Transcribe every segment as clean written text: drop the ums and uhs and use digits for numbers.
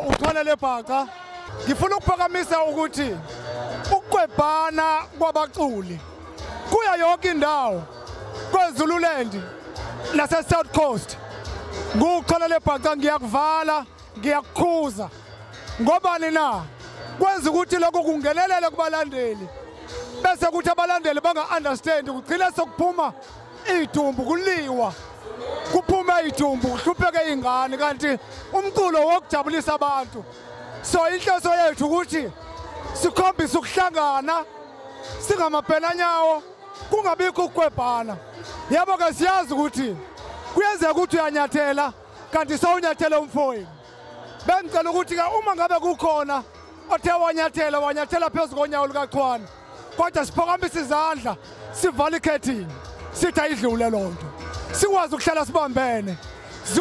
uChwane Lebhaca. Ngifuna ukuphakamisa ukuthi ukukwebhana kwabaculi kuya yonke indawo KwaZululand nase South Coast. NguChwane Lebhaca, ngiyakuvala, ngiyakukhuza. Ngobani na? Kwenza ukuthi lokho kungenelele kubalandeli, bese kuthi abalandeli banga-understand, kugcine sokuphuma idumbu, kuliwa, kuphume idumbu, kuhlupheke ingane, kanti umculo wokujabulisa abantu. So inhloso yethu ukuthi sikhombise ukuhlangana singamabhenanyawo, kungabikho ukukwebhana. Yebo ke, siyazi ukuthi kuyenzeka ukuthi uyanyathela kanti sowunyathela umfowenu. Bengicela ukuthi ke uma ngabe kukhona othe wanyathela, wanyathela phezu konyawo lukaChwane, kodwa siphakamise izandla, sivale ikhethini, sithi ayidlule loo nto, sikwazi ukuhlala sibambene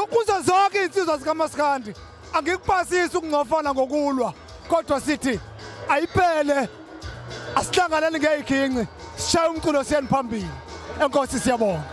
kuzo zonke iy'nsizwa zikamaskandi. Angikupasisi ukungcofana ngokulwa, kodwa sithi ayiphele, asihlanganeni ngey'ginci, sishaye umculo, siyeni phambili. Enkosi, siyabonga.